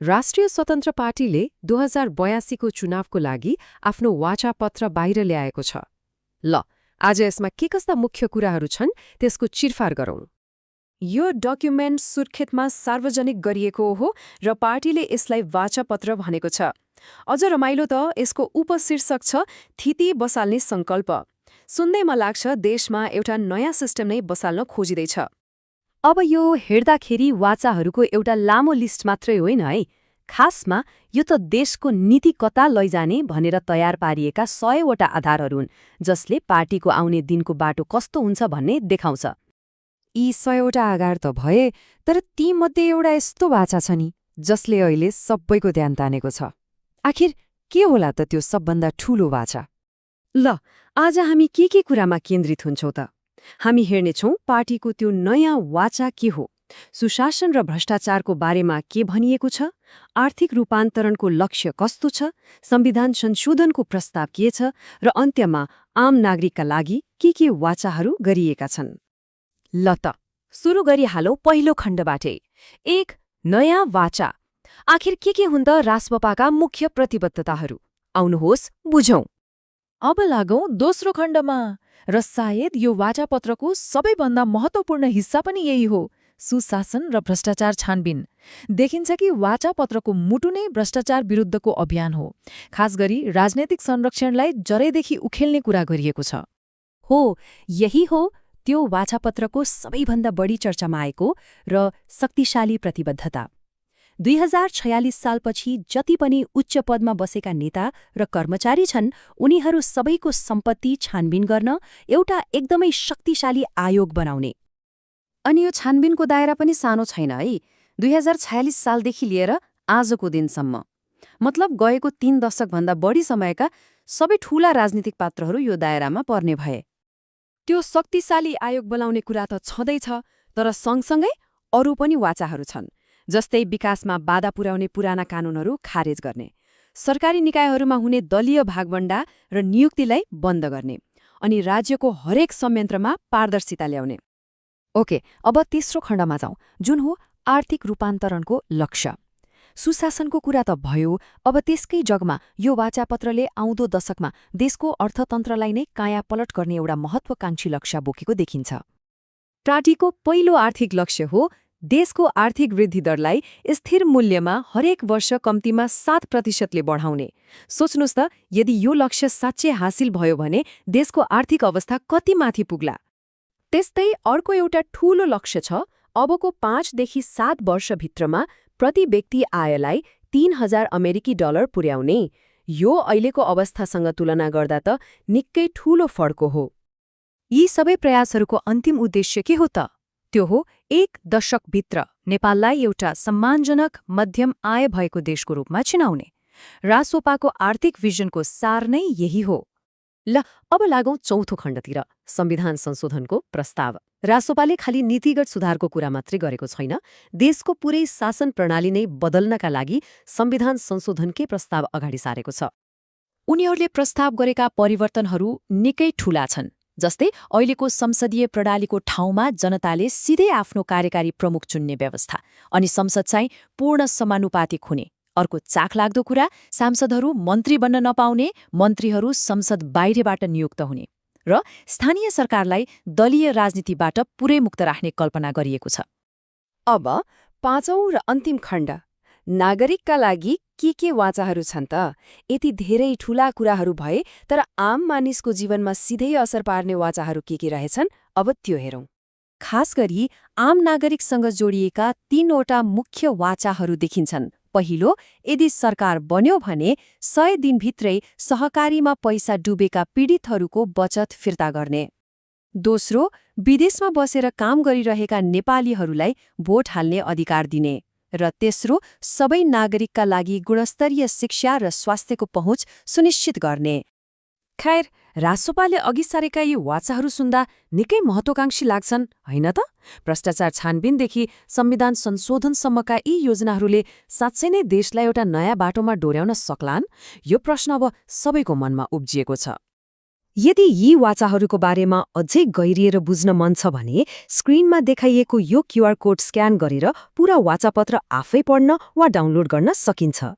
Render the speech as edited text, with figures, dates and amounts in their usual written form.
राष्ट्रिय स्वतन्त्र पार्टीले 2082को चुनावको लागि आफ्नो वाचापत्र बाहिर ल्याएको छ। ल, आज यसमा के कस्ता मुख्य कुराहरू छन् त्यसको चिरफार गरौँ। यो डकुमेन्ट सुर्खेतमा सार्वजनिक गरिएको हो र पार्टीले यसलाई वाचापत्र भनेको छ। अझ रमाइलो त यसको उपशीर्षक छ थिति बसाल्ने सङ्कल्प। सुन्दैमा लाग्छ देशमा एउटा नयाँ सिस्टम नै बसाल्न खोजिँदैछ। अब यो हेर्दाखेरि वाचाहरूको एउटा लामो लिस्ट मात्रै होइन है। खासमा यो त देशको नीति कता लैजाने भनेर तयार पारिएका 100वटा आधारहरू हुन्, जसले पार्टीको आउने दिनको बाटो कस्तो हुन्छ भन्ने देखाउँछ। यी 100वटा आधार त भए, तर तीमध्ये एउटा यस्तो वाचा छ नि जसले अहिले सबैको ध्यान तानेको छ। आखिर के होला त त्यो सबभन्दा ठूलो वाचा? ल, आज हामी के कुरामा केन्द्रित हुन्छौँ त? हामी हेर्नेछौँ पार्टीको त्यो नयाँ वाचा के हो, सुशासन र भ्रष्टाचारको बारेमा के भनिएको छ, आर्थिक रूपान्तरणको लक्ष्य कस्तो छ, संविधान संशोधनको प्रस्ताव के छ र अन्त्यमा आम नागरिकका लागि के वाचाहरू गरिएका छन्। ल त, सुरु गरिहालौँ पहिलो खण्डबाटै। 1. नयाँ वाचा। आखिर के हुन् त रासपपाका मुख्य प्रतिबद्धताहरू? आउनुहोस् बुझौँ। अब लागौँ दोस्रो खण्डमा, र सायद यो वाचापत्रको सबैभन्दा महत्त्वपूर्ण हिस्सा पनि यही हो, सुशासन र भ्रष्टाचार छानबिन। देखिन्छ कि वाचापत्रको मुटु नै भ्रष्टाचार विरुद्धको अभियान हो। खास गरी राजनैतिक संरक्षणलाई जरैदेखि उखेल्ने कुरा गरिएको छ। हो, यही हो त्यो वाचापत्रको सबैभन्दा बढी चर्चामा आएको र शक्तिशाली प्रतिबद्धता। 2046 सालपछि जति पनि उच्च पदमा बसेका नेता र कर्मचारी छन्, उनीहरू सबैको सम्पत्ति छानबिन गर्न एउटा एकदमै शक्तिशाली आयोग बनाउने। अनि यो छानबिनको दायरा पनि सानो छैन है, 2046 सालदेखि लिएर आजको दिनसम्म। मतलब गएको 3 दशकभन्दा बढी समयका सबै ठूला राजनीतिक पात्रहरू यो दायरामा पर्ने भए। त्यो शक्तिशाली आयोग बनाउने कुरा त छँदैछ, तर सँगसँगै अरू पनि वाचाहरू छन्, जस्तै विकासमा बाधा पुर्याउने पुराना कानूनहरू खारेज गर्ने, सरकारी निकायहरूमा हुने दलीय भागवण्डा र नियुक्तिलाई बन्द गर्ने, अनि राज्यको हरेक संयन्त्रमा पारदर्शिता ल्याउने। ओके, अब तेस्रो खण्डमा जाउँ, जुन हो आर्थिक रूपान्तरणको लक्ष्य। सुशासनको कुरा त भयो, अब त्यसकै जगमा यो वाचापत्रले आउँदो दशकमा देशको अर्थतन्त्रलाई नै कायापलट गर्ने एउटा महत्त्वकांक्षी लक्ष्य बोकेको देखिन्छ। पार्टीको पहिलो आर्थिक लक्ष्य हो देशको आर्थिक वृद्धि दरलाई स्थिर मूल्यमा हरेक वर्ष कम्तीमा 7%ले बढाउने। सोच्नुस् त, यदि यो लक्ष्य साँच्चै हासिल भयो भने देशको आर्थिक अवस्था कति माथि पुग्ला। त्यस्तै अर्को एउटा ठूलो लक्ष्य छ अबको 5 देखि 7 वर्षभित्रमा प्रति व्यक्ति आयलाई $3000 पुर्याउने। यो अहिलेको अवस्थासँग तुलना गर्दा त निकै ठूलो फड्को हो। यी सबै प्रयासहरूको अन्तिम उद्देश्य के हो त? त्यो हो 1 दशकभित्र नेपाललाई एउटा सम्मानजनक मध्यम आय भएको देशको रूपमा चिनाउने। रासोपाको आर्थिक भिजनको सार नै यही हो। ल, अब लागौँ चौथो खण्डतिर, संविधान संशोधनको प्रस्ताव। रासोपाले खालि नीतिगत सुधारको कुरा मात्रै गरेको छैन, देशको पुरै शासन प्रणाली नै बदल्नका लागि संविधान संशोधनकै प्रस्ताव अगाडि सारेको छ। उनीहरूले प्रस्ताव गरेका परिवर्तनहरू निकै ठूला छन्, जस्तै अहिलेको संसदीय प्रणालीको ठाउँमा जनताले सिधै आफ्नो कार्यकारी प्रमुख चुन्ने व्यवस्था, अनि संसद चाहिँ पूर्ण समानुपातिक हुने। अर्को चाखलाग्दो कुरा, सांसदहरू मन्त्री बन्न नपाउने, मन्त्रीहरू संसद बाहिरबाट नियुक्त हुने, र स्थानीय सरकारलाई दलीय राजनीतिबाट पुरै मुक्त राख्ने कल्पना गरिएको छ। अब पाँचौं र अन्तिम खण्ड, नागरिकका लागि के वाचाहरू छन् त? यति धेरै ठूला कुराहरू भए, तर आम मानिसको जीवनमा सिधै असर पार्ने वाचाहरू के रहेछन्? अब त्यो हेरौँ। खास गरी आम नागरिकसँग जोडिएका 3वटा मुख्य वाचाहरू देखिन्छन्। पहिलो, यदि सरकार बन्यो भने 100 दिनभित्रै सहकारीमा पैसा डुबेका पीडितहरूको बचत फिर्ता गर्ने। दोस्रो, विदेशमा बसेर काम गरिरहेका नेपालीहरूलाई भोट हाल्ने अधिकार दिने। र तेस्रो, सबै नागरिकका लागि गुणस्तरीय शिक्षा र स्वास्थ्यको पहुँच सुनिश्चित गर्ने। खैर, रासोपाले अघि सारेका यी वाचाहरू सुन्दा निकै महत्त्वकांक्षी लाग्छन्, होइन त? भ्रष्टाचार छानबिनदेखि संविधान संशोधनसम्मका यी योजनाहरूले साँच्चै नै देशलाई एउटा नयाँ बाटोमा डोर्याउन सक्लान्? यो प्रश्न अब सबैको मनमा उब्जिएको छ। यदि यी वाचाहरूको बारेमा अझै गहिरिएर बुझ्न मन छ भने स्क्रिनमा देखाइएको यो क्यूआर कोड स्क्यान गरेर पूरा वाचापत्र आफै पढ्न वा डाउनलोड गर्न सकिन्छ।